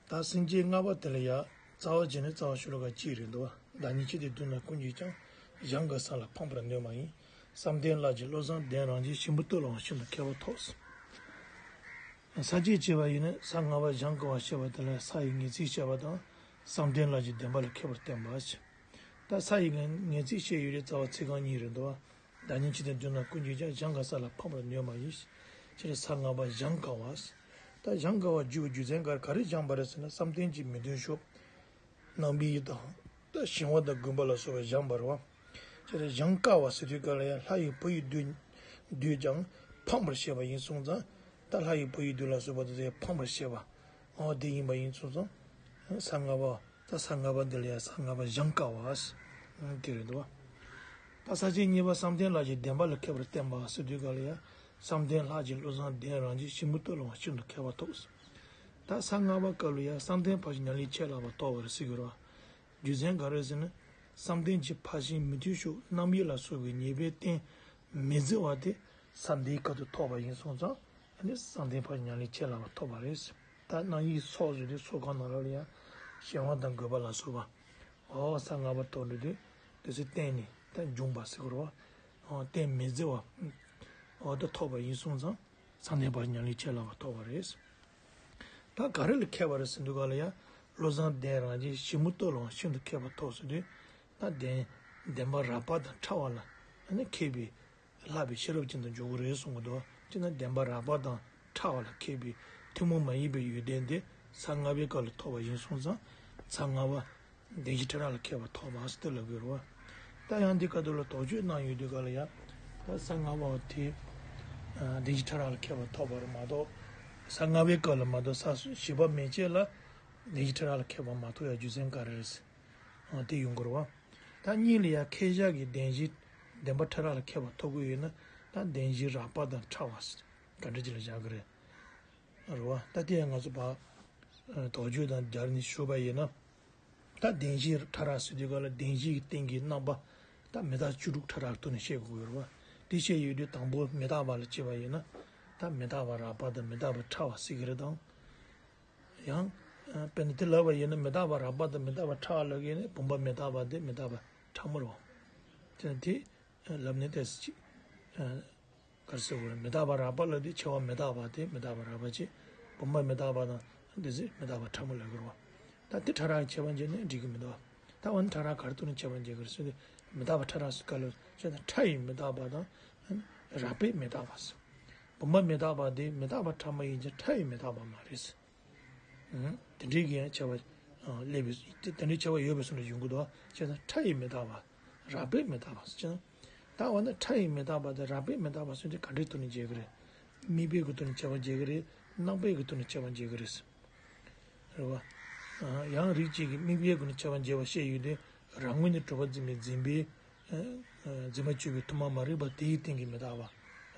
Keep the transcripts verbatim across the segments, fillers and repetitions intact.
ད་སེམས་བསྐྱེད་ལྔ་པ་དེ་ལ་ཡང་རྩ་བ་བྱས་ནས་རྩ་བ་ཤོ་ལོ་ཀ་གཅིག་རེད་འདུག་བདག་ཉིད་ཅི་སྟེ་བདུད་རྣམས་ཀུན་གྱིས་ཀྱང་། གཞན་དགའ་ས་ལ་ཕངས་པར་ནུས་མ་ཡིན། བསམ་གཏན་ལྷ་གཅིག་བློ་བཟང་ལྡན་རང་བཞིན། གཤིན་པོ་སྟོད་ལ་ཡང་ཤིན་ཏུ་མཁས་པ་ཐོབ། ས་བཅད་བྱས་པ་ཡིན་ན་ས་ལྔ་པ་གཞན་དགའ་བ་བཤད་པ་དེ་ལ་ས་ཡི་ངེས་ཚིག་བཤད་པ་དང་། བསམ་གཏན་ལྷ་གཅིག་བདེན་པ་ལ་མཁས་པར་བསྟན་པ། ད་ས་ཡི་ངེས་ངེས་ཚིག་བཤད་ཡོད་རེད། རྩ་བ་ཚིག་རྐང་གཉིས་རེད་འདུག་བ། བདག་ཉིད་ཅི་སྟེ་བདུད་རྣམས་ཀུན་གྱིས་ཀྱང་། གཞན་དགའ་ས་ལ་ཕངས་པར་ནུས་མ་ཡིན། ཅེས་ས་ལྔ་པ་གཞན་དགའ་བ། ད་གཞན་དགའ་བ་བརྗོད་པའི་རྒྱུ་མཚན་ག་ག་རེ་སྦྱངས་པ་རེད་ཟེར་ན། བསམ་གཏན་གྱི་མི་མཐུན་ཕྱོགས། རྣམ་དབྱེ་དང་། ད་ཞི་བ་དང་དགོན་པ་ལ་སོགས་པ་སྦྱངས་པ་རེད་བ། ཅེས་གཞན་དགའ་བ་ཟེར་དུས་ག་ལ་ཡང་ལྷ་ཡི་བུ་ཡིས་བསྡུས་བསྡུས་ཀྱང་ཕངས་པར་བཤད་པ་ཡིན་སོང་ཙང་། ད་ལྷ་ཡི་བུ་ཡིས་བསྡུས་ལ་སོགས་པ་དེ་ཚོ་ཕངས་པར་བཤད་པ། འོ་དེ་ཡིན་པ་ཡིན་སོང་ཙང་། ས་ལྔ་པ། ད་ས་ལྔ་པ་འདི་ལ་ཡང་ས་ལྔ་པ་གཞན་དགའ་བ། དེ་རེད་འདུག་བ། ད་ས་བཅད་གཉིས་པ་བསམ་གཏན་ལྷ་གཅིག་བདེན་པ་ལ་མཁས་པར་བསྟན་པ་ཟེར་དུས་ག་ལ་ཡང་། བསམ་གཏན་ལྷ་གཅིག་བློ་བཟང་ལྡན་རང་བཞིན། གཤིན་པོ་སྟོད་ལ་ཡང་ཤིན་ཏུ་མཁས་པ་ཐོབ། ད་ས་ལྔ་པ་སྐབས་ལ་ཡང་བསམ་གཏན་ཕར་ཕྱིན་ཉམས་ལེན་ཆེས་ལྷག་པ་ཐོབ་པ་རེད་ཟེར་གྱི་རེད་བ། རྒྱུ་མཚན་ག་རེ་ཟེར་ན། བསམ་གཏན་གྱི་ཕར་ཕྱིན་མི་མཐུན་ཕྱོགས་རྣམ་དབྱེ་ལ་སོགས་པའི་ཉེས་པའི་རྟེན་མི་བརྫི་བ་དེ་ས་འདིའི་སྐབས་སུ་ཐོབ་པ་ཡིན་སོང་ཙང་། ཨ་ནི་བསམ་གཏན་ཕར་ཕྱིན་ཉམས་ལེན་ཆེས་ལྷག་པ་ཐོབ་པ་རེད། ད་རྣམ་དབྱེའི་ཚོགས་ཟེར་དུས་ཚོགས་ཁང་ནང་ལོགས་ལ་ཡང་ཞི་བ་དང་རྒོད་པ་ལ་སོགས་པ། འོ་ས་ལྔ་པ་ཐོབ་འགྲོ་དུས་དེ་ཚོའི་རྟེན་ནི་ད་འབྱུང་བ་ཟེར་གྱི་རེད་བ། འོ་རྟེན་མི་བརྫི་བ། འོ་ད་ཐོབ་པ་ཡིན་སོང་ཙང་། བསམ་གཏན་ཕར་ཕྱིན་ཉམས་ལེན་ཆེས་ལྷག་པ་ཐོབ་པ་རེད། ད་ག་རེ་ལ་མཁས་པ་རེད་ཟེར་དུས་ག་ལ་ཡང་། བློ་བཟང་ལྡན་རང་བཞིན། གཤིན་པོ་སྟོད་ལ་ཡང་ཤིན་ཏུ་མཁས་པ་ཐོབ་ཟེར་དུས། ད་བདེན་བདེན་པ་རགས་པ་དང་ཕྲ་བ་ལ་ཨ་ནི་མཁས་པའི་ལྷག་པའི་ཤེས་རབ་ཅན་དུ་འཇོག་གི་རེད་གསུང་གི་འདུག་ཅེས་ན་བདེན་པ་རགས་པ་དང་ཕྲ་བ་ལ་མཁས་པའི་ཐུན་མོང་མ་ཡིན་པའི་ཡོན་ཏན་དེ་ས་ལྔ་པའི་སྐབས་ལ་ཐོབ་པ་ཡིན་སོང་ཙང་། ས་ལྔ་པ་བདེན་བཞི་ཕྲ་རགས་ལ་མཁས་པ་ཐོབ་པ་ཟེར་ལབ་དགོས་རེད་བ། ད་ཡང་འདི་སྐབས་དུ་ལ་དོགས་གཅོད་གནང་ཡོད་དུས་ག་ལ་ཡང་། ད་ས་ལྔ་པ་དེ་བདེན་བཞི་ཕྲ་རགས་ལ་མཁས་པ་ཐོབ་པ་རེད་མ་གཏོགས། ས་ལྔ་པའི་སྐབས་ལ་མ་གཏོགས་ས་བཞི་པ་མན་ཆད་ལ་བདེན་བཞི་ཕྲ་རགས་ལ་མཁས་པ་མ་ཐོབ་ཡ་རྒྱུ་མཚན་ག་རེ་རེད། ཨ་དེ་ཡོང་གི་རེད་བ། ད་གཉིས་ལ་ཡང་ཁེ་བཞག་གི་བདེན་བཞི་བདེན་པ་ཕྲ་རགས་ལ་མཁས་པ་ཐོབ་ཀྱི་ཡོད་ན། ད་བདེན་བཞི་རགས་པ་དང་ཕྲ་བ་ཟེར་ག་འདྲ་ཅིག་ལ་བཞག་གི་རེད། རེད་བ། ད་དེ་ཡང་ང་ཚོ་ཕར་དོགས་གཅོད་དང་སྦྱར་ནས་ཞུས་པ་ཡིན་ན། ད་བདེན་བཞི་ཕྲ་རགས་ཟེར་དུས་ག་ལ་བདེན་བཞི་གི་སྟེང་གི་རྣམ་པ། ད་མི་རྟག་བཅུ་དྲུག་ཕྲ་རགས་ཐོག་ནས་བཤད་དགོས་ཀྱི་རེད་བ། དེ་བཤད་ཡོད་དུས་དང་པོ་མི་རྟག་པ་ལ་བྱས་པ་ཡིན་ན། ད་མི་རྟག་པ་རགས་པ་དང་མི་རྟག་པ་ཕྲ་བ་ཟེར་གྱི་རེད་དང་། ཡང་། དཔེར་ན་དེ་ལབ་པ་ཡིན་ན་མི་རྟག་པ་རགས་པ་དང་མི་རྟག་པ་ཕྲ་བ་ལབ་ཀྱི་ཡིན་ན། བུམ་པ་མི་རྟག་པ་དེ་མི་རྟག་པ་ཕྲ་མོ་རེད་བ། དེ་ནི་དེ་ལབ་ནས་ཏོག་ཙམ་ཅིག་ག་རེ་ཟེར་དགོས་རེད། མི་རྟག་པ་རགས་པ་ལབ་དུས་ཆེ་བ་མི་རྟག་པ་དེ་མི་རྟག་པ་རགས་པ་བྱས། བུམ་པ་མི་རྟག་པ་དང་དེ་ཚོ་མི་རྟག་པ་ཕྲ་མོ་ལབ་ཀྱི་རེད་བ། ད་དེ་ཕྲ་རགས་ཁྱད་པར་འབྱེད་ནས་འགྲིག་གི་མི་འདུག་ད་འོ་ན་ཕྲ་རགས་ག་རེ་ཐོག་ནས་ཁྱད་པར་འབྱེད་ཀྱི་རེད་ཟེར་དུས། མི་རྟག་པ་ཕྲ་རགས་ཟེར་ག་ལ་བྱས་ན་ཕྲ་ཡི་མི་རྟག་པ་དང་རགས་པའི་མི་རྟག་པ་ཟེར། བུམ་པ་མི་རྟག་པ་དེ་མི་རྟག་པ་ཕྲ་མོ་ཡིན་ཀྱང་ཕྲ་ཡི་མི་རྟག་པ་མ་རེད་ཟེར། དེ་འདྲའི་གི་ཡང་ཁྱད་པར་སླེབས་པའི་དེ་འདྲའི་ཁྱད་པར་ཡོད་པའི་བཟོ་འདྲ་ཡོང་གི་འདུག་བྱས་ཙང་ཕྲ་ཡི་མི་རྟག་པ། རགས་པའི་མི་རྟག་པ་ཟེར་ན། ད་འོ་ན་ཕྲ་ཡི་མི་རྟག་པ་དང་རགས་པའི་མི་རྟག་པ་ཟེར་དེ་ག་འདྲའི་ཐོག་ནས་འབྱེད་ཀྱི་རེད། དམིགས་པའི་གི་ཐོག་ནས་ཁྱད་པར་འབྱེད་ཀྱི་རེད། རྣམ་པའི་གི་ཐོག་ནས་ཁྱད་པར་འབྱེད་ཀྱི་རེད། རེད་བ། ཡང་རིགས་གཅིག་གིས་དམིགས་པའི་སྒོ་ནས་ཁྱད་པར་འབྱེད་པ་བཤད་ཡོད་དུས། རང་ངོས་ནས་གྲུབ་པ་འཛིན་པའི་འཛིན་པའི། འཛིན་པ་གཅོད་པའི་ཐུན་མོང་མ་རིག་པ་དེའི་སྟེང་གི་མི་རྟག་པ།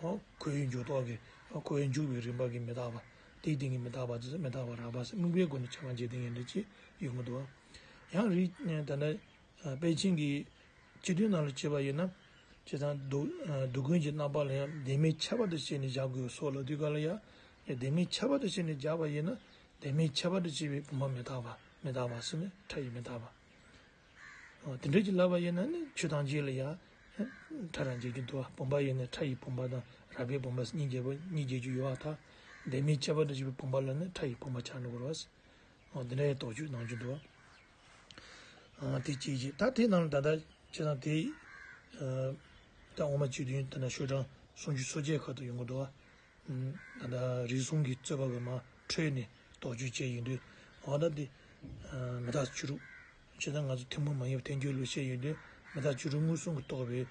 འོ་ཁོ་བོའི་འཇུག་ལྡོག་གི། འོ་ཁོ་བོའི་འཇུག་པའི་རིམ་པ་གི་མི་རྟག་པ། དེའི་སྟེང་གི་མི་རྟག་པ་དེ་ཚོ་མི་རྟག་པ་རགས་པ་ཟེར། དམིགས་པའི་སྒོ་ནས་ཁྱད་པར་འབྱེད་དེ་ཡིན་འདྲ་ཅིག་ཡོང་གི་འདུག་ཡང་རིགས་ད་ལྟ་པཎ་ཆེན་གྱི་སྤྱི་དོན་ནང་ལ་བྱས་པ་ཡིན་ན། བྱས་ཙང་སྡུག་སྡུག་ཀུན་གྱི་རྣམ་པ་ལ་ཡང་བདེན་མེད་ཁྱད་པར་དུ་བྱས་ནས་བཞག་དགོས་སོགས་ལ་དུས་ག་ལ་ཡང་། བདེན་མེད་ཁྱད་པར་དུ་བྱས་ནས་བཞག་པ་ཡིན་ན། བདེན་མེད་ཁྱད་པར་དུ་བྱས་པའི་བུམ་པ་མི་རྟག་པ་མི་རྟག་པ་ཟེར་ནས་ཕྲ་ཡི་མི་རྟག་པ། འོ་དེ་འདྲ་ཅིག་ལབ་པ་ཡིན་ན་ནི་ཆོས་ཐམས་ཅད་ལ་ཡང་ཕྲ་རགས་འབྱེད་རྒྱུ་འདུག་བ། བུམ་པ་ཡིན་ན་ཕྲ་ཡི་བུམ་པ་དང་རགས་པའི་བུམ་པ་གཉིས་འབྱེད་པ་གཉིས་འབྱེད་རྒྱུ་ཡོད་པར་ཐལ། བདེན་མེད་ཁྱད་པར་དུ་བྱས་པའི་བུམ་པ་ལ་ནི་ཕྲ་ཡི་བུམ་པ་ཆགས་འགྲོ་གི་རེད་བ། འོ་དེ་འདྲ་ཡང་དོགས་གཅོད་གནང་རྒྱུ་འདུག་བ། དེ་གཅིག་བྱས། ད་དེ་ནང་ལ་ད་ལྟ་བྱས་ཙང་དེ། ད་འོག་མ་བཅུ་བདུན་དེ་ན་ཤོག་གྲངས་སུམ་ཅུ་སོ་བརྒྱད་ཁག་ཏུ་ཡོང་གི་འདུག་བ། ད་ལྟ་རིགས་གསུམ་གྱི་རྩོད་པ་གི་མར་འཕྲོས་ནས་དོགས་གཅོད་བྱས་ཡོང་དུས། འོ་ད་དེ་མི་རྟག་བཅུ་དྲུག་བྱས་ཙང་ང་ཚོ་ཐུན་མོང་མ་ཡིན་པའི་ཐལ་འགྱུར་ལུགས་བཤད་ཡོང་དུས། མི་རྟག་བཅུ་དྲུག་མངོན་སུམ་གྱིས་རྟོགས་པའི་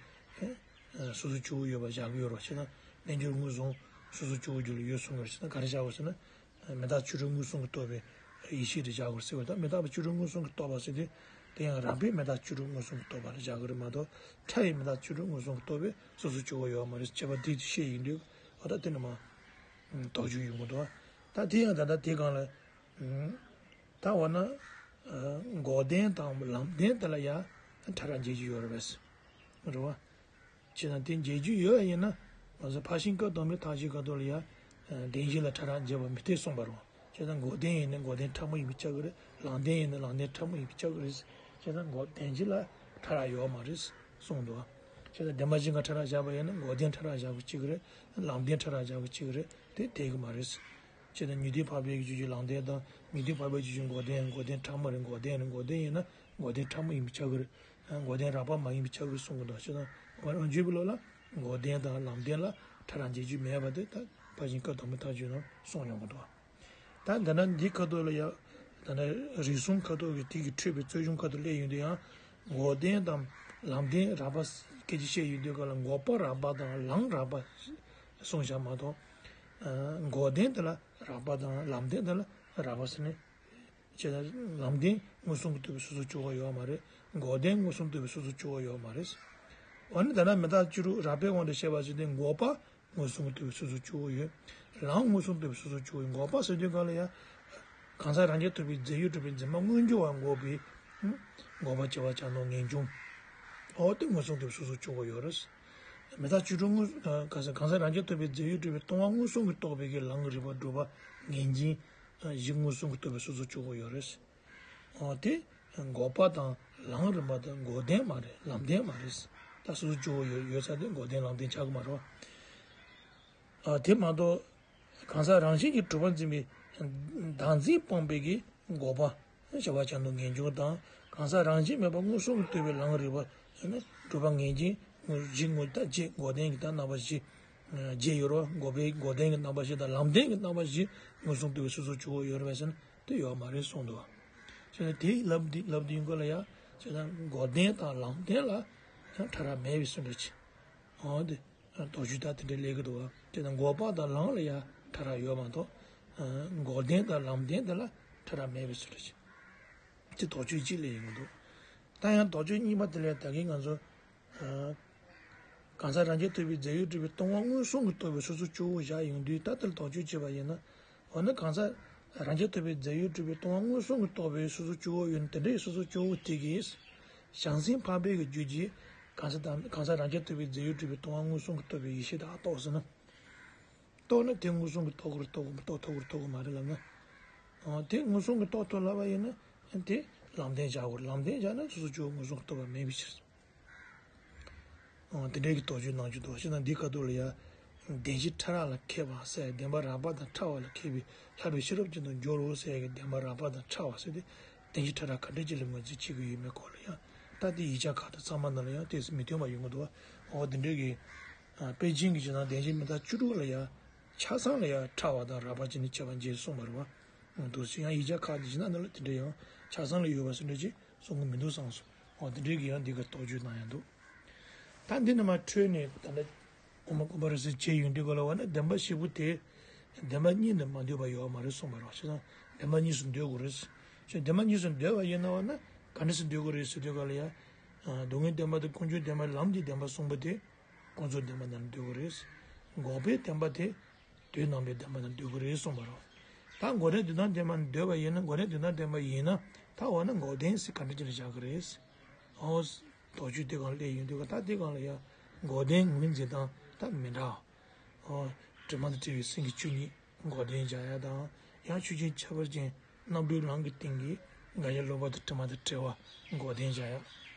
སོ་སོ་སྐྱེ་བོ་ཡོད་པ་བཞག་གི་ཡོད་རེད་བ། བྱས་ཙང་རྣལ་འབྱོར་མངོན་སུམ་སོ་སོ་སྐྱེ་བོ་རྒྱུད་ལ་ཡོད་གསུངས་པ་རེད། བྱས་ཙང་ག་རེ་བཞག་དགོས་ཟེར་ན། མི་རྟག་བཅུ་དྲུག་མངོན་སུམ་གྱིས་རྟོགས་པའི་ཡེ་ཤེས་དེ་བཞག་དགོས་ཟེར་བ་དང་། མི་རྟག་པ་བཅུ་དྲུག་མངོན་སུམ་གྱིས་རྟོགས་པ་ཟེར་དུས། དེ་ཡང་རགས་པའི་མི་རྟག་བཅུ་དྲུག་མངོན་སུམ་གྱིས་རྟོགས་པ་ལ་བཞག་གི་རེད་མ་གཏོགས། ཕྲ་ཡི་མི་རྟག་བཅུ་དྲུག་མངོན་སུམ་གྱིས་རྟོགས་པའི་སོ་སོ་སྐྱེ་བོ་ཡོད་མ་རེད་ཅེས་པ་འདི་བཤད་ཡོང་དུས། འོ་ད་དེ་ནི་མར་དོགས་གཅོད་ཡོང་གི་འདུག་ད་དེ་ཡང་ད་ལྟ་དེ་སྒང་ལ། ད་འོ་ན། འགོག་བདེན་དང་ལམ་བདེན་དེ་ལ་ཡང་ཕྲ་རགས་འབྱེད་རྒྱུ་ཡོད་རེད་པས། རེད་བ། བྱས་ན་དེ་འབྱེད་རྒྱུ་ཡོད་ཡིན་ན། ང་ཚོ་ཕར་ཕྱིན་སྐབས་དང་པོའི་ཐབས་ཤེས་སྐབས་ཐོག་ལ་ཡང་། བདེན་བཞི་ལ་ཕྲ་རགས་འབྱེད་པ་མི་འཐད་གསུངས་པ་རེད། བྱས་ཙང་འགོག་བདེན་ཡིན་ན་འགོག་བདེན་ཕྲ་མོ་ཡིན་པས་ཁྱབ་ཀྱི་རེད། ལམ་བདེན་ཡིན་ན་ལམ་བདེན་ཕྲ་མོ་ཡིན་པས་ཁྱབ་ཀྱི་རེད། བྱས་ཙང་འགོག་བདེན་བཞི་ལ་ཕྲ་རགས་ཡོད་མ་རེད་གསུངས་འདུག་བྱས་ཙང་བདེན་པ་བཞི་སྒང་ཕྲ་རགས་བཞག་པ་ཡིན་ན་འགོག་བདེན་ཕྲ་རགས་བཞག་པ་གཅིག་གི་རེད། ལམ་བདེན་ཕྲ་རགས་བཞག་པ་གཅིག་གི་རེད། དེ་འཐད་ཀྱི་མ་རེད། བྱས་ཙང་ཉིད་དུ་འཕགས་པའི་རྒྱུད་ཀྱི་ལམ་བདེན་དང་ཉིད་དུ་འཕགས་པའི་རྒྱུད་ཀྱི་འགོག་བདེན། འགོག་བདེན་ཕྲ་མོ་རེད། འགོག་བདེན་རེད། འགོག་བདེན་ཡིན་ན་འགོག་བདེན་ཕྲ་མོ་ཡིན་པས་ཁྱབ་ཀྱི་རེད། འགོག་བདེན་རགས་པ་མ་ཡིན་པས་ཁྱབ་ཀྱི་རེད་གསུང་གི་འདུག་བྱས་ཙང་ང་རང་རྒྱུད་པའི་ལུགས་ལ་འགོག་བདེན་དང་ལམ་བདེན་ལ་ཕྲ་རགས་འཇལ་རྒྱུ་མེད་པ་དེ་ད་ཕར་ཕྱིན་བཀའ་དང་པོའི་མཐའ་དཔྱོད་ནང་གསུངས་ཡོང་གི་འདུག་ད་འདི་ན་འདི་ཁ་ཐོག་ལ་ཡ། ད་ནི་རིགས་གསུམ་ཁ་ཐོག་གི་དེ་གི་འཕྲོས་པའི་རྩོད་གཞུང་ཁ་ཐོག་སླེབས་ཡོང་དུས་ཡང་། འགོག་བདེན་དང་ལམ་བདེན་རགས་པ་སྐད་ཆ་བཤད་ཡོང་དུས་སྐབས་ལ་འགོག་པ་རགས་པ་དང་ལམ་རགས་པ་གསུངས་བཞག་མ་གཏོགས། འགོག་བདེན་དེ་ལ་རགས་པ་དང་ལམ་བདེན་དེ་ལ་རགས་པ་ཟེར་ནས། བྱས་ཙང་ལམ་བདེན་མངོན་སུམ་གྱིས་རྟོགས་པའི་སོ་སོར་གྱུར་པ་ཡོད་མ་རེད། འགོག་བདེན་མངོན་སུམ་རྟོགས་པའི་སོ་སོར་གྱུར་པ་ཡོད་མ་རེད། འོ་ན་ད་ལྟ་མི་རྟག་བཅུ་དྲུག་རགས་པའི་དབང་དུ་བཤད་པ་ཟེར་དུས་འགོག་པ་མངོན་སུམ་གྱིས་རྟོགས་པའི་སོ་སོར་གྱུར་པ་ཡོད། ལམ་མངོན་སུམ་རྟོགས་པའི་སོ་སོར་གྱུར་པ་ཡོད། འགོག་པ་ཟེར་དུས་སྒང་ལ་ཡ། གང་ཟག་རང་རྐྱ་ཐུབ་པའི་རྫས་ཡོད་གྲུབ་པའི་འཛིན་པ་མངོན་གྱུར་བ་འགོག་པའི། འགོག་པ་བྱེ་བ་ཆ་མཐུན་ངེས་འབྱུང་། འོ་དེ་མངོན་སུམ་རྟོགས་པའི་སོ་སོར་གྱུར་པ་ཡོད་རེད། མི་རྟག་བཅུ་དྲུག་མངོན། གང་ཟག་གང་ཟག་རང་རྐྱ་ཐུབ་པའི་རྫས་ཡོད་གྲུབ་པའི་སྟོང་པ་མངོན་སུམ་གྱིས་རྟོགས་པའི་གི་ལམ་གྱི་རིགས་པ་སྒྲུབ་པ་ངེས་འབྱིན་བཞི་མངོན་སུམ་གྱིས་རྟོགས་པའི་སོ་སོར་གྱུར་པ་ཡོད་རེད། འོ་དེ། འགོག་པ་དང་ལམ་རིམ་པ་དང་འགོག་བདེན་མ་རེད། ལམ་བདེན་མ་རེད། ད་སོ་སོར་གྱུར་པ་ཡོད་ཡོད་ས་དེ་འགོག་བདེན་ལམ་བདེན་ཆགས་ཀྱི་མ་རེད་བ། དེ་མ་གཏོགས། གང་ཟག་རང་བཞིན་གྱིས་གྲུབ་པར་འཛིན་པའི་བདག་འཛིན་སྤངས་པའི་གི་འགོག་པ། བྱེ་བ་ཆ་མཐུན་ངེས་འབྱུང་དང་གང་ཟག་རང་བཞིན་མེད་པ་མངོན་སུམ་གྱིས་རྟོགས་པའི་ལམ་རིགས་པ་ནི་སྒྲུབ་པ་ངེས་འབྱིན་དངོས་གཞི་དངོས་ད་བརྒྱད་འགོག་བདེན་གྱི་ད་རྣམ་པ་བཞི། བརྒྱད་ཡོད་རེད་བ། འགོག་པའི་འགོག་བདེན་གྱི་རྣམ་པ་བཞི་དང་ལམ་བདེན་གྱི་རྣམ་པ་བཞི་མངོན་སུམ་རྟོགས་པའི་སོ་སོར་གྱུར་པ་ཡོད་རེད་པས་ཟེར་ན་དེ་ཡོད་མ་རེད་གསུངས་འདུག་བ། བྱས་ཙང་དེ་ལབ་དུས་ལབ་དུས་ཡིན་སྐོར་ལ་ཡ། བྱས་ཙང་འགོག་བདེན་དང་ལམ་བདེན་ལ་ཡང་ཕྲ་རགས་མེད་པའི་བཟོ་འདྲ་ཅིག་འོ་དེ། དོགས་གཅོད་ད་དེ་འདྲའི་སླེབས་ཀྱི་འདུག་བ། དེ་ནི་འགོག་པ་དང་ལམ་ལ་ཡང་ཕྲ་རགས་ཡོད་མ་གཏོགས། འགོག་བདེན་དང་ལམ་བདེན་དེ་ལ་ཕྲ་རགས་མེད་པའི་ཕྱིར་ཞེས། དེ་དོགས་གཅོད་གཅིག་སླེབས་ཡོང་གི་འདུག་ད་ཡང་དོགས་གཅོད་གཉིས་པ་དེ་ལ་ད་གིན་ང་ཚོ། གང་ཟག་རང་རྐྱ་ཐུབ་པའི་རྫས་ཡོད་གྲུབ་པའི་སྟོང་པ་མངོན་སུམ་གྱིས་རྟོགས་པའི་སོ་སོར་གྱུར་པ་བཞག་ཡོང་དུས་ད་ལྟར་དོགས་གཅོད་བྱས་པ་ཡིན་ན། འོ་ན་གང་ཟག་རང་རྐྱ་ཐུབ་པའི་རྫས་ཡོད་གྲུབ་པའི་སྟོང་པ་མངོན་སུམ་གྱིས་རྟོགས་པའི་སོ་སོར་གྱུར་པ་ཡོད་ན་དེ་འདྲའི་སོ་སོར་གྱུར་པ་དེ་གིས། བྱང་སེམས་འཕགས་པའི་གི་རྒྱུད་ཀྱི། གང་ཟག་དང་གང་ཟག་རང་རྐྱ་ཐུབ་པའི་རྫས་ཡོད་གྲུབ་པའི་སྟོང་པ་མངོན་སུམ་གྱིས་རྟོགས་པའི་ཡེ་ཤེས་དག་རྟོགས་ཟེར་ན། རྟོགས་ན་དེ་མངོན་སུམ་གྱིས་རྟོགས་དགོས་རེད་རྟོགས་དགོས་མི་རྟོགས་ཐུབ་དགོས་རེད་རྟོགས་དགོས་མ་རེད་ལབ་ན། འོ་དེ་མངོན་སུམ་གྱིས་རྟོགས་ཐུབ་ལབ་པ་ཡིན་ན། དེ་ལམ་བདེན་བཞག་དགོས་རེད། ལམ་བདེན་བཞག་ན་སོ་སོར་གྱུར་པ་མངོན་སུམ་གྱིས་རྟོགས་པ་མེད་པའི་ཕྱིར། འོ་དེ་འདྲའི་གི་དོགས་གཅོད་གནང་རྒྱུ་འདུག་བ། བྱས་ན་འདི་ཁ་ཐུག་ལ་ཡ། བདེན་བཞི་ཕྲ་རགས་ལ་མཁས་པ་ཟེར་བདེན་པ་རགས་པ་དང་ཕྲ་བ་ལ་མཁས་པའི་ལྷག་པའི་ཤེས་རབ་ཅན་དུ་འགྱུར་རོ་ཟེར་གི་བདེན་པ་རགས་པ་དང་ཕྲ་བ་ཟེར་ཏེ་བདེན་བཞི་ཕྲ་རགས་ག་འདྲ་ཅིག་ལ་ངོས་འཛིན་བྱེད་ཀྱི་ཡོད་མེད་སྐོར་ལ་ཡང་ད་ལྟའི་ཡིག་ཆ་ཁག་དང་ཚང་མ་ནང་ལ་ཡང་ཏོག་ཙམ་མི་མཐུན་པ་ཡོང་གི་འདུག་བ། འོ་དེ་འདྲའི་གི། པཎ་ཆེན་གྱི་བྱས་ན་བདེན་བཞི་མི་རྟག་བཅུ་དྲུག་ལ་ཡང་ཆ་ཚང་ལ་ཡང་ཕྲ་བ་དང་རགས་པ་ཅན་ནི་ཁྱད་པར་འབྱེད་གསུངས་པ་རེད་བ། འདུག་སེ་ཡང་ཡིག་ཆ་ཁག་དེ་བྱས་ན་ནང་ལ་དེ་འདྲ་ཡང་ཆ་ཚང་ལ་ཡོད་པ་སུ་འདྲ་ཅིག་གསུང་གི་མི་འདུག་བསམ་སོང་། འོ་དེ་འདྲའི་གི་ཡང་འདི་ག་དོགས་གཅོད་གནང་ཡང་འདུག་ད་འདི་ནས་མར་འཕྲོས་ནས་ད་ལྟ་དབུ་མ་དགོངས་པ་རབ་གསལ་བྱས་ཡོང་དུས་ག་ལ་བ་ན་བདེན་པ་བཞི་པོ་དེ་བདེན་པ་གཉིས་ནི་མ་འདོད་པ་ཡོད་མ་རེད་གསུངས་པ་རེད་བ། བྱས་ཙང་བདེན་པ་གཉིས་སུ་འདོད་དགོས་རེད། བྱས་བདེན་པ་གཉིས་སུ་འདོད་པ་ཡིན་ན་བ་ན་ག་འདྲ་སུ་འདོད་དགོས་རེད་ཟེར་དུས་ག་ལ་ཡ། སྡུག་བསྔལ་བདེན་པ་དང་ཀུན་འབྱུང་བདེན་པ་ལམ་གྱི་བདེན་པ་གསུངས་པ་དེ། ཀུན་རྫོབ་བདེན་པ་རྣམས་འདོད་དགོས་རེད། འགོག་པའི་བདེན་པ་དེ། དོན་དམ་པའི་བདེན་པ་རྣམས་འདོད་དགོས་རེད་གསུངས་པ་རེད། ད་འགོག་བདེན་དོན་དམ་བདེན་པ་འདོད་པ་ཡིན་ན་འགོག་བདེན་དོན་དམ་བདེན་པ་ཡིན་ན་ད་འོ་ན་འགོག་བདེན་ཟེར་ག་འདྲ་ཅིག་ལ་བཞག་གི་རེད། འོ། དོགས་གཅོད་དེ་གང་སླེབས་ཡོང་དུས་ད་དེ་གང་ལ་ཡ། འགོག་བདེན་ངོས་འཛིན་སྟངས་ད་མི་འདྲ། འོ། དྲི་མ་དང་བྲལ་བའི་སེམས་ཀྱི་ཆོས་ཉིད་འགོག་བདེན་བཞག་ཡ་དང་ཡང་ཆོས་ཅན་ཁྱད་པར་ཅན། རྣམ་གྲོལ་ལམ་གྱི་སྟེང་གི་དགག་བྱ་ལོག་པ་དང་དྲི་མ་དང་བྲལ་བ་འགོག་བདེན་བྱ་ཡ།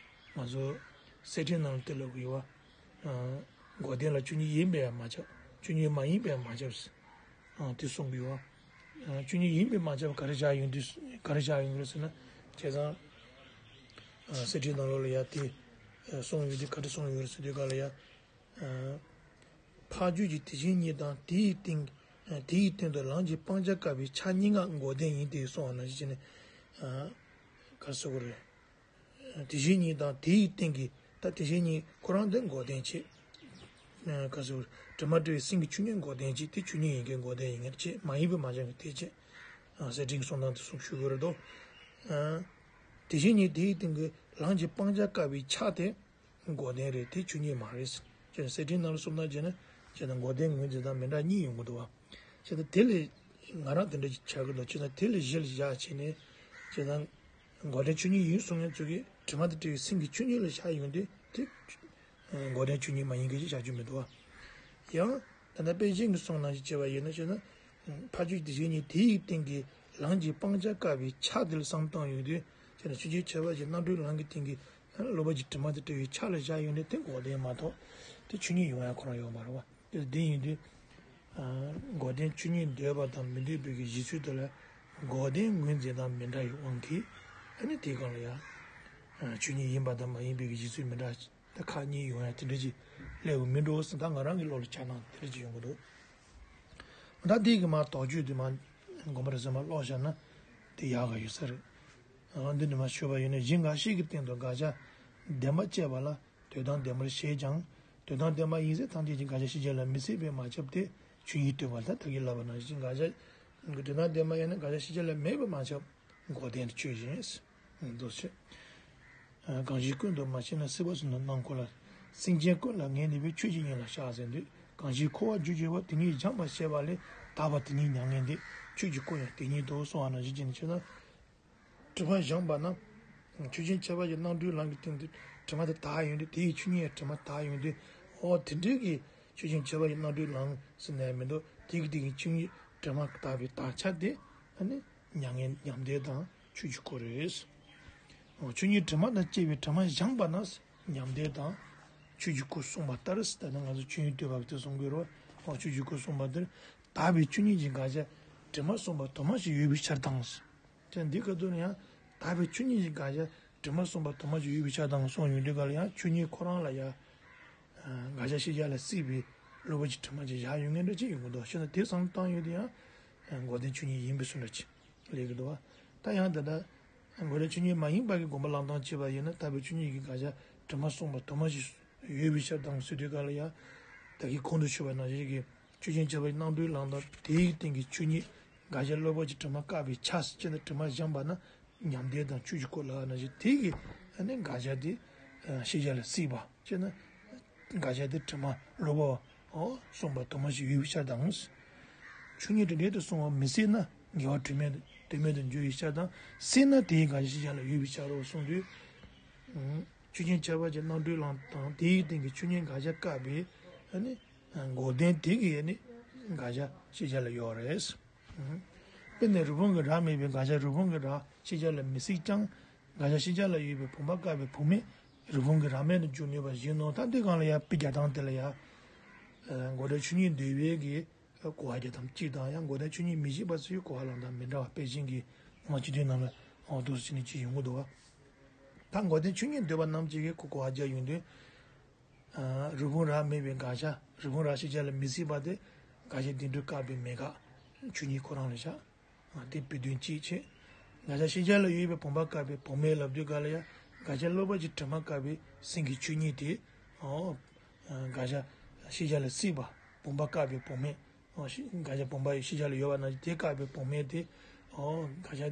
ང་ཚོ་གསེར་ཕྲེང་ནང་ལ་དེ་ལབ་ཀྱི་ཡོད་བ། འགོག་བདེན་ལ་ཆོས་ཉིད་ཡིན་པས་མ་ཁྱབ། ཆོས་ཉིད་མ་ཡིན་པས་མ་ཁྱབ། དེ་གསུང་གི་ཡོད་བ། ཆོས་ཉིད་ཡིན་པས་མ་ཁྱབ་ག་རེ་བཞག་ཡོང་དུས་ག་རེ་བཞག་ཡོང་གི་རེད་ཟེར་ན། བྱས་ཙང་། གསེར་ཕྲེང་ནང་ལོགས་ལ་ཡ་དེ་གསུངས་ཡོད་དུས་ག་རེ་གསུངས་ཡོད་རེད་ཟེར་དུས་ག་ལ་ཡ། འཕགས་རྒྱུད་ཀྱི་དེ་བཞིན་ཉིད་དང་དེ་ཡི་སྟེང་། དེ་ཡི་སྟེང་དུ་ལམ་གྱི་སྤང་བྱ་བཀག་པའི་ཆ་གཉིས་ཀ་འགོག་བདེན་ཡིན་ཏེ་གསུངས་པ་ནང་བཞིན་བྱས་ནས། ག་རེ་ཟེར་དགོས་རེད། དེ་བཞིན་ཉིད་དང་དེ་ཡི་སྟེང་གི་ད་དེ་བཞིན་ཉིད་ཁོ་རང་དེ་འགོག་བདེན་བྱེད། ག་རེ་ཟེར་དགོས་རེད། དྲི་མ་བྲལ་བའི་སེམས་ཀྱི་ཆོས་ཉིད་འགོག་བདེན་བྱེད་དེ་ཆོས་ཉིད་ཡིན་མཁན་འགོག་བདེན་ཡིན་མཁན་བྱེད་མ་ཡིན་པའི་མ་ཁྱབ་མཁན་དེ་བྱེད། གསེར་ཕྲེང་གི་གསུང་སྟངས་དེ་གསུང་ཞུ་དགོས་རེད་དོ། དེ་བཞིན་ཉིད་དེ་ཡི་སྟེང་གི་ལམ་གྱི་སྤང་བྱ་བཀག་པའི་ཆ་དེ། འགོག་བདེན་རེད་དེ་ཆོས་ཉིད་མ་རེད། ཅེས་གསེར་ཕྲེང་ནང་ལ་གསུངས་སྟངས་བྱས་ན་བྱས་ན་འགོག་བདེན་ངོས་འཛིན་སྟངས་མི་འདྲ་གཉིས་ཡོང་གི་འདུག་བ། བྱས་ཙང་དེ་ལས་ང་རང་དེ་འདྲ་ཞིག་ཆགས་ཀྱི་འདུག་བྱས་ཙང་དེ་ལས་གཞི་ལ་བཞག་བྱས་ནས་བྱས་ཙང་འགོག་བདེན་ཆོས་ཉིད་ཡིན་གསུང་མཁན་ཚོ་གིས་དྲི་མ་དང་བྲལ་བའི་སེམས་ཀྱི་ཆོས་ཉིད་ལ་བཞག་ཡོང་དུས་དེ་འགོག་བདེན་ཆོས་ཉིད་མ་ཡིན་མཁན་ཞིག་བཞག་རྒྱུ་མི་འདུག་བ། ཡང་ད་ལྟ་པཎ་ཆེན་གྱི་གསུང་ནང་བཞིན་བྱས་པ་ཡིན་ན་བྱས་ན་འཕགས་རྒྱུད་དེ་བཞིན་ཉིད་དེ་ཡི་སྟེང་གི་ ལམ་གྱི་སྤང་བྱ་བཀག་པའི་ཆ་དེ་ལ་བསམ་བཏང་ཡོང་དུས་བྱས་ན་ཆོས་ཅན་ཁྱད་པར་གྱི་རྣམ་གྲོལ་ལམ་གྱི་སྟེང་གི་སློབ་པ་གྱི་དྲི་མ་དེ་བྲལ་བའི་ཆ་ལ་བཞག་ཡོང་དུས་དེ་འགོག་བདེན་མ་གཏོགས་དེ་ཆོས་ཉིད་ཡོང་ཡ་ཁོ་རང་ཡོད་མ་རེད་བ། དེ་དེ་ཡིན་དུས། འགོག་བདེན་ཆོས་ཉིད་འདོད་པ་དང་མི་འདོད་པའི་གི་གཞི་ཚུལ་དེ་ལ་འགོག་བདེན་ངོས་འཛིན་དང་མི་འདྲ་བའི་དབང་གིས་ཨ་ནི་དེའི་སྒང་ལ་ཡང་ཆོས་ཉིད་ཡིན་པ་དང་མ་ཡིན་པའི་གི་གཞི་ཚུལ་མི་འདྲ་ད་ཁག་གཉིས་ཡོང་ཡ་དེ་འདྲ་ཅིག་སླེབས་པ་མིན་འགྲོ་ཟེར་ད་ང་རང་གི་བློ་ལ་འཆར་སྣང་དེ་འདྲ་ཅིག་ཡོང་གི་འདུག་ད་དེའི་གི་མ་དོགས་གཅོད་དེ་མ་དགོངས་པ་རེ་ཟིན་མ་ཀློག་བཞག་ན་དེ་ཡག་ག་ཡོད་ས་རེད། འདི་ནི་མ་ཞུས་པ་ཡིན་ན་གཞི་འགའ་ཞིག་གི་སྟེང་དུ་དགག་བྱ་བདེན་པ་བཅད་པ་ལ། དོན་དམ་བདེན་པར་བཞེད་ཀྱང་། དོན་དམ་བདེན་པ་ཡིན་ཟེར་ཐམས་ཅད་ཀྱི་དགག་བྱ་ཤེས་བྱ་ལ་མི་སྲིད་པས་མ་ཁྱབ་སྟེ་ཆོས་ཉིད་སྟོན་པ་ལ་ད་གིན་ལབ་པ་ནང་བཞིན་དགག་བྱ། དོན་དམ་བདེན་པ་ཡིན་ན་དགག་བྱ་ཤེས་བྱ་ལ་མེད་པས་མ་ཁྱབ། འགོག་བདེན་དུ་ཆོས་ཅན། འདུ་བྱེད། གང་ཞིག་ཀུན་ཏུ་མ་སྐྱེས་ན། སྲིད་པ་གསུམ་དུ་སྣང་འཁོར་ལ། སེམས་ཅན་ཀུན་ལ་ངེས་ནུས་པའི། ཆོས་ཀྱི་དབྱིངས་ལ་ཤར་ཟེར་དུས་གང་ཞིག་འཁོར་བར་འཇུག་བྱེད་པ། དེ་ཉིད་སྦྱངས་པ་ཤེས་པ་ལས། དག་པ་དེ་ཉིད་མྱ་ངན་འདས། ཆོས་ཀྱི་སྐུ་ཡང་དེ་ཉིད་དོ་གསུང་བ་ནང་བཞིན་བྱས་ནས་ཆོས་དང་། དྲི་མ་སྦྱངས་པ་ན། ཆོས་ཅན་ཁྱད་པར་གྱི་རྣམ་གྲོལ་ལམ་གྱི་སྟེང་དུ་དྲི་མ་དེ་དག་ཡོང་དུས་དེ་ཡི་ཆོས་ཉིད་དྲི་མ་དག་ཡོང་དུས་ཨོ་དེ་འདྲའི་གི་ཆོས་ཅན་ཁྱད་པར་གྱི་རྣམ་གྲོལ་ལམ་ཟེར་ནས་མི་འདུག་དེ་གི་དེ་གི་ཆོས་ཉིད་དྲི་མ་དག་པའི་དག་བྱ་དེ་ཨ་ནི་མྱ་ངན་མྱང་འདས་དང་ཆོས་ཀྱི་སྐུ་རེད། ཨོ་ཆོས་ཉིད་དྲི་མ་དང་བཅས་པའི་དྲི་མ་སྦྱངས་པ་ན་མྱང་འདས་དང་ཆོས་ཀྱི་སྐུ་གསུངས་པ་ལྟར་ད་ནི་ང་ཚོ་ཆོས་ཉིད་བསྟོད་པ་གི་དེ་གསུང་དགོས་རེད་བ། ཨོ་ཆོས་ཀྱི་སྐུ་གསུངས་པ་ལྟར་དག་པའི་ཆོས་ཉིད་ཀྱི་དགག་བྱ་དྲི་མ་གསུངས་པ་དུ་མ་ཞིག་ཡོད་པའི་ཕྱིར་དང་། ཅེས་འདི་ག་དུས་ན་ཡང་དག་པའི་ཆོས་ཉིད་ཀྱི་དགག་བྱ་དྲི་མ་གསུངས་པ་དུ་མ་ཞིག་ཡོད་པའི་ཕྱིར་དང་གསུངས་ཡོང་དུས་ག་ལ་ཡང་ཆོས་ཉིད་ཁོ་རང་ལ་ཡང་དགག་བྱ་ཤེས་བྱ་ལ་སྲིད་པའི་བསླུ་བ་གྱི་དྲི་མ་ཅིག་བཞག་ཡོང་མཁན་འདྲ་ཅིག་ཡོང་གི་འདུག་ཤེས་ན་དེ་བསམ་བཏང་ཡོད་དུས་ཡང་འགོག་བདེན་ཆོས་ཉིད་ཡིན་པའི་བཟོ་འདྲ་ཅིག་སླེབས་ཀྱི་འདུག་བ། ད་ཡང་ད་ལྟ་འགོག་བདེན་ཆོས་ཉིད་མ་ཡིན་པ་གི་དགོངས་པ་བླང་སྟངས་བྱས་པ་ཡིན་ན་དག་པའི་ཆོས་ཉིད་ཀྱི་དགག་བྱ་དྲི་མ་གསུངས་པ་དུ་མ་ཞིག་ཡོད་པའི་ཕྱིར་དང་ཟེར་དུས་ག་ལ་ཡང་ད་གིན་གོང་དུ་ཞུས་པ་ནང་བཞིན་གྱི། ཆོས་ཅན་ཁྱད་པར་གྱི་རྣམ་གྲོལ་ལམ་དང་དེའི་སྟེང་གི་ཆོས་ཉིད་དགག་བྱ་བསླུ་བ་གྱི་དྲི་མ་བཀག་པའི་ཆ་ཟེར་ན་དྲི་མ་སྦྱངས་པ་ན་མྱང་འདས་དང་ཆོས་ཀྱི་སྐུ་ལ་ནང་བཞིན་དེ་གི་ཨ་ནི་དགག་བྱ་དེ་ཤེས་བྱ་ལ་སྲིད་པ་ཅེ་ན། དགག་བྱ་དེ་དྲི་མ་བསླུ་བ་ཨོ་གསུངས་པ་དུ་མ་ཞིག་ཡོད་པའི་ཕྱིར་དང་། ཆོས་ཉིད་དེ་འབྲེལ་དུ་སོང་བ་མི་སྲིད་ན་ངེས་པ་དོན་མེད་དོན་མེད་དུ་འགྱུར་བའི་ཕྱིར་དང་སྲིད་ན་དེའི་དགག་བྱ་ཤེས་བྱ་ལ་ཡོད་པའི་ཕྱིར་རོ་གསུངས་དུས། ཆོས་ཅན་ཁྱད་པར་གྱི་རྣམ་གྲོལ་ལམ་དང་དེའི་སྟེང་གི་ཆོས་ཉིད་དགག་བྱ་བཀག་པའི་ཨ་ནི། འགོག་བདེན་དེ་གི་ནི་དགག་བྱ་ཤེས་བྱ་ལ་ཡོད་རེད། དཔེར་ན་རི་བོང་གི་རྭ་མེད་པའི་དགག་བྱ་རི་བོང་གི་རྭ་ཤེས་བྱ་ལ་མི་སྲིད་ཀྱང་དགག་བྱ་ཤེས་བྱ་ལ་ཡོད་པའི་བུམ་པ་བཀག་པའི་བུམ་མེད་རི་བོང་གི་རྭ་མེད་དུ་འགྱུར་ནུས་པ་བཞིན་ནོ། ད་འདི་སྒང་ལ་ཡང་དཔེ་རྒྱག་སྟངས་དེ་ལ་ཡང་འགོག་བདེན་ཆོས་ཉིད་འདོད་པའི་གི་གོ་བ་རྒྱག་སྟངས་གཅིག་དང་ཡང་འགོག་བདེན་ཆོས་ཉིད་མི་བཞེད་པ་ཚོའི་གོ་བ་བླང་སྟངས་མི་འདྲ་བ་དཔེ་ཅན་གྱི་ངོ་སྤྱི་དོན་ནང་ལ་འོ་འདུག་སེ་བྱས་ནས་ཅིག་ཡོང་གི་འདུག་བ། ད་འགོག་བདེན་ཆོས་ཉིད་འདོད་པ་རྣམས་ཀྱིས་གི་གོ་བ་རྒྱག་ཡོང་དུས། རི་བོང་རྭ་མེད་པའི་དགག་བྱ། རི་བོང་རྭ་ཤེས་བྱ་ལ་མི་སྲིད་པ་དེ་དགག་བྱ་བདེན་གྲུབ་བཀག་པའི་མེད་དགག་ཆོས་ཉིད་ཁོ་རང་ལ་བཞག་དེ་དཔེ་དོན་གཅིག་བྱས། དགག་བྱ་ཤེས་བྱ་ལ་ཡོད་པའི་བུམ་པ་བཀག་པའི་བུམ་མེད་ལབ་དུས་ག་ལ་ཡང་དགག་བྱ་བསླུ་བ་གྱི་དྲི་མ་བཀག་པའི་སེམས་ཀྱི་ཆོས་ཉིད་དེ། དགག་བྱ་ཤེས་བྱ་ལ་སྲིད་པ་བུམ་པ་བཀག་པའི་བུམ་མེད། དགག་བྱ་བུམ་པ་ཡི་ཤེས་བྱ་ལ་ཡོད་པ་ན་དེ་བཀག་པའི་བུམ་མེད་དེ། དགག་བྱ་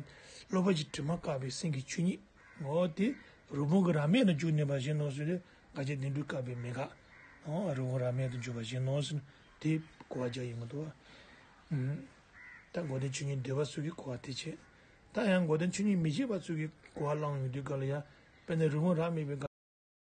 བསླུ་བ་གྱི་དྲི་མ་བཀག་པའི་སེམས་ཀྱི་ཆོས་ཉིད། འོ་དེ་རི་བོང་གི་རྭ་མེད་དུ་འགྱུར་ནུས་པ་བཞིན་ནོ་ཟེར་ཏེ་དགག་བྱ་བདེན་གྲུབ་བཀག་པའི་མེད་དགག་འོ་རི་བོང་རྭ་མེད་དུ་འགྱུར་བ་བཞིན་ནོ་ཟེར་ན་དེ་གོ་བ་རྒྱག་ཡོང་གི་འདུག་བ། ད་འགོག་བདེན་ཆོས་ཉིད་འདོད་པ་ཚོ་གིས་གོ་བ་དེ་བྱེད། ད་ཡང་འགོག་བདེན་ཆོས་ཉིད་མི་བཞེད་པ་ཚོ་གིས་གོ་བ་བླངས་ཡོང་དུས་ག་ལ་ཡང་དཔེར་ན་རི་བོང་རྭ་མེད་པའི་དགག་